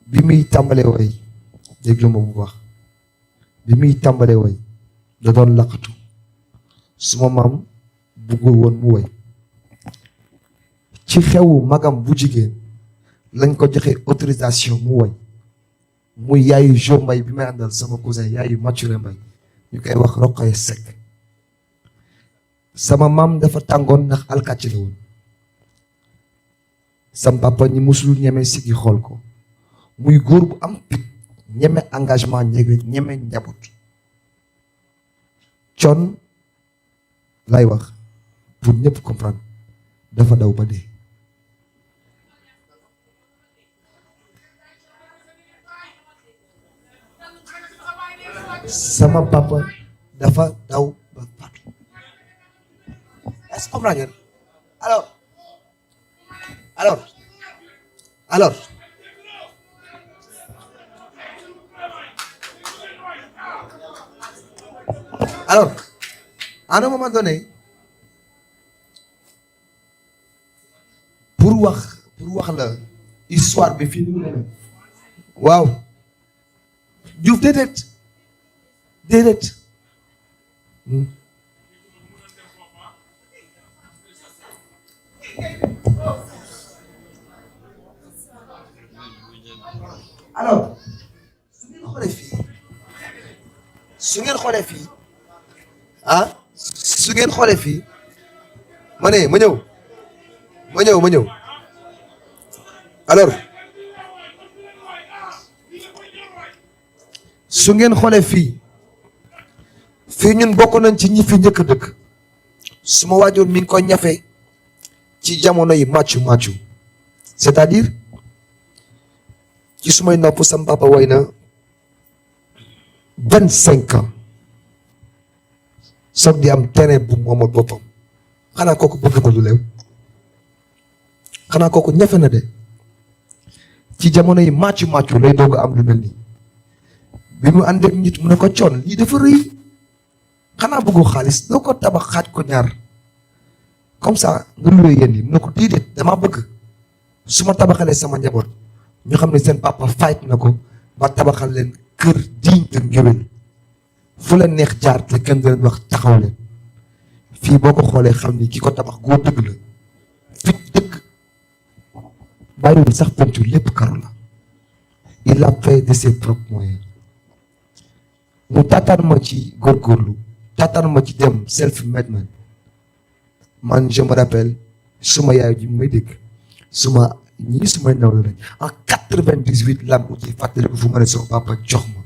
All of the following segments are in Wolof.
bi muy tàmbalee way déglu ma bu baax bi muy tàmbalee way da doon laqatu suma maam buggul woon mu way ci xewu magam bu jigéen lañ ko joxe autorisation mu way muy yaayu Jo Mbay bi may àndal sama cousin yaayu Mature Mbay ñu koy wax Roqoye Seck sama maam dafa tàngoon ndax alkàcc la woon sam papa ñi musul ñeme sigi xool ko muy góor bu am pit ñeme engagement ñeme njaboot Thione lay wax pour ñëpp comprendre dafa daw ba dee sama papa dafa daw ba faatu est-ce que comprendre ngeen alors à un moment donné pour wax la histoire bi fii nii waaw Diouf déedéet alors su ngeen xoolee fii su ngeen xoolee fii ma ñëw alors su ngeen xoolee fii ñun bokk nañ ci ñi fi njëkk dëkk suma waajur mi ngi ko ñafe ci jamono yi màccu c'est-à-dire ci sumay nopp sam papa way na 25 ans soog di am terrain bu moomal boppam xanaa kooku bëgg ma lu leew xanaa kooku ñafe na de ci jamono yi màccu lay doog a am lu mel nii bi mu ànd ak nit mu ne ko Thione lii dafa rëy xanaa bëggu xaalis doo ko tabax xaaj ko ñaar comme ça nga luwee yéen yi mu ne ko déedéet dama bëgg su ma tabaxalee sama njaboot ñu xam ne seen papa fayt na ko ba tabaxal leen kër digne de ngéwél fu leen neex jaar te kenn du leen wax taxaw leen fii boo ko xoolee xam ni ki ko tabax góor dëgg la fit dëgg bàyyiwul sax peinture lépp karo la il a fait de ses propres moyens mu taataan ma ci góorgóorlu taataan ma ci dem self-made man je me rappelle suma yaay ji may dégg sumay naw la lañ en 98 lam uti fàttaliku fu ma ne sama papa jox ma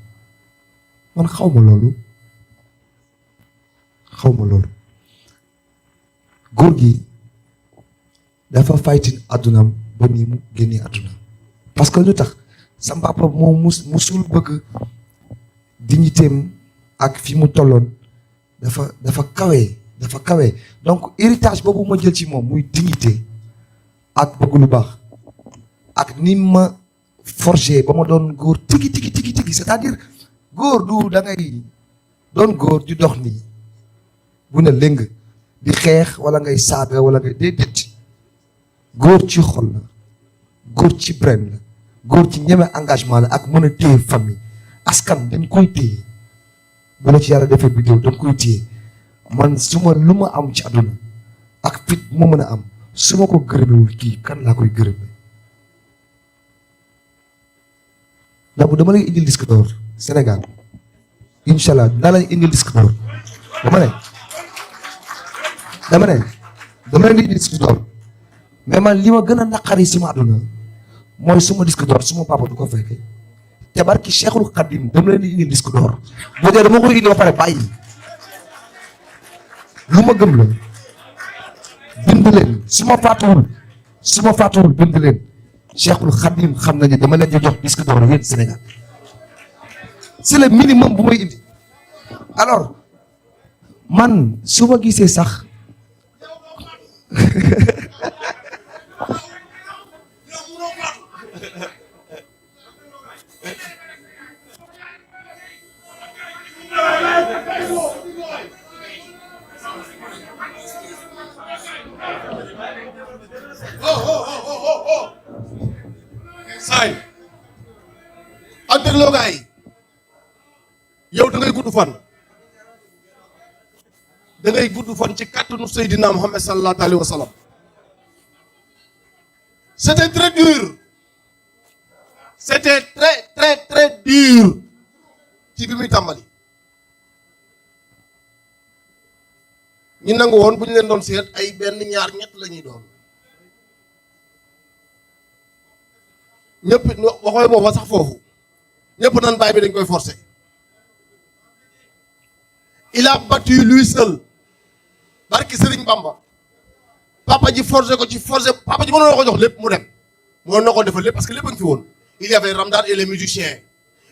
man xaw ma loolu góor gi dafa faytin àddunaam ba nii mu génnee àdduna parce que lu tax sama papa moom musul bëgg dignitéem ak fi mu tolloon dafa kawe donc héritage boobu ma jël ci moom muy dignité ak bëgg lu baax ak ni ma forgé ba ma doon góor tigi c'est-à-dire góor du da ngay doon góor di dox nii bu ne lëng di xeex wala ngay saaga wala ngay déedéet góor ci xol la góor ci brain la góor ci ñeme engagement la ak mën a téye famille askan dañ koy téye bu la ci yàlla defee bidéo dañ koy téye man lu ma am ci àdduna ak fit mu mën a am su ma ko gërëmewul kii kan laa koy gërëme donc dama lay indil disque d'or Sénégal incha allah dinaa lay indil disque d'or dama leen di indil disque d'or mais man li ma gën a naqari suma àdduna mooy suma disque d'or suma papa du ko fekke te barki Cheikhul Khadim dama leen di indil disque d'or boo dee dama koy indi ba pare bàyyi lu ma gëm la bind leen su ma faatuwul bind leen Cheikhul Khadim xam nañu dama leen di jox disque d'or yéen Sénégal c'est le minimum bu may indi alors man su ma gisee sax Say, dégloo gaa yi yow da ngay gudd fan da ngay gudd fan ci kàttanu Seydina Muhammad sallallahu alayhi wa sallam. C'était très dur c'était très dur ci bi muy tàmbali. ñu nangu woon bu ñu leen doon seet ay benn ñaar ñett la ñuy doon ñëpp waxooy booba sax foofu ñëpp naan baay bi dañ koy forcer. Il a battu lui seul barki Serigne Bamba papa ji forcé ko ci forcé papa ji mënoon na ko jox lépp mu dem mënoon na ko defal lépp parce que lépp a ngi fi woon. Il y avait Ramdan et les musiciens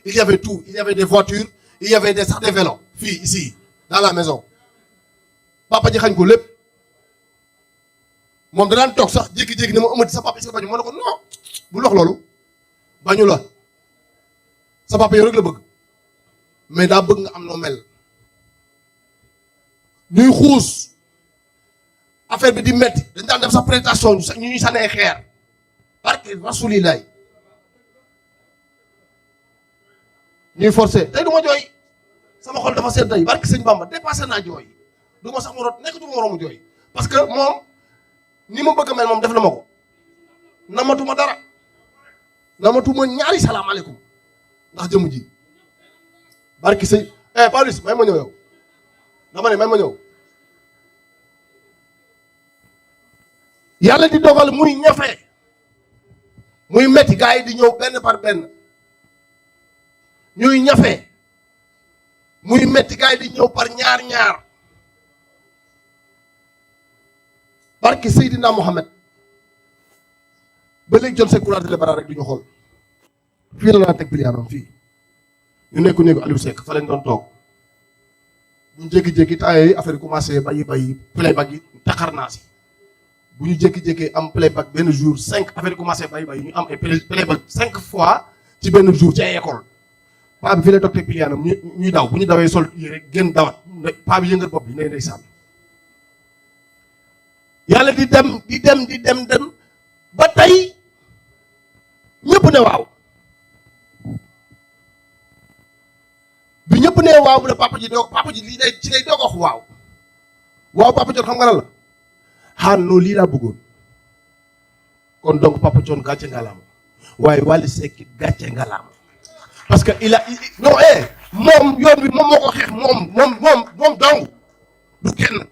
il y avait tout il y avait des voitures il y avait sax des vélos fii ici dans la maison. Papa ji xañ ko lépp moom danaan toog sax jékki-jékki ne ma ëmmati sa papa est-ce que bañu ma ne ko non bul wax loolu bañu la sa papa yow rek la bëgg mais daa bëgg nga am noo mel. ñuy xuus affaire bi di metti dañ daan def sax prestation ñu ñuy sànnee xeer barke rasulilaay ñuy forcé tey du ma jooy sama xol dafa seet tey barke sëñ Bamba dépassé naa jooy. du ma sax mu rot nekk du ma moroomu jooy parce que moom ni ma bëgg a mel moom def na ma ko namatuma dara namatuma ñaari salaamaaleykum ndax jëmm ji barki sëy Pawlish may ma ñëw yow dama ne may ma ñëw yàlla di dogal muy ñafe muy metti gars yi di ñëw benn par benn ñuy ñafe muy metti gars yi di ñëw par ñaar barki Seydina Mohamed ba léegi jot see courage de bara rek du ñu xool fii la naa teg piliyaanam fii ñu nekku néegu Aliou Seck fa lañ doon toog bu ñu jékki-jékki temps yi affaire yi commencé bayi playback yi taxar naa si bu ñu jékki-jékki am playback benn jour 5 affaire yi commencé bayi ñu am ay playback 5 fois ci benn jour ci ay école paa bi fii lay toog teg piliyaanam ñuy daw bu ñu dawee sol yi rek gën dawat paa bi yëngal bopp bi ndey sàmm yàlla di dem ba tey ñëpp ne waaw bi ñëpp ne waaw bu la papa ji lii day ci lay doog wax waaw papa Thione xam nga lan la xaan noo lii laa bëggoon kon donc papa Thione gàcce ngalaama waaye Wally Seck gàcce ngalaama parce que non moom yoon bi moom moo ko xeex moom dong du kenn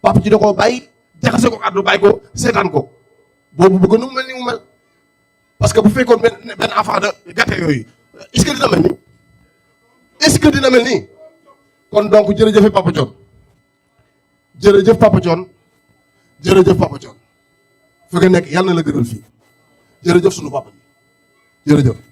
papa ji da koo bàyyi jaxase ko àddu bàyyi ko seetaan ko boobu bëgg nu mu mel ni mu mel parce que bu fekkoon benn enfant de gâté yooyu est-ce que dina mel nii est-ce que dina mel nii kon donc jërëjëf papa Thione jërëjëf papa Thione jërëjëf papa Thione fi nga nekk yàlla na la gënal fii jërëjëf sunu papa ji jërëjëf.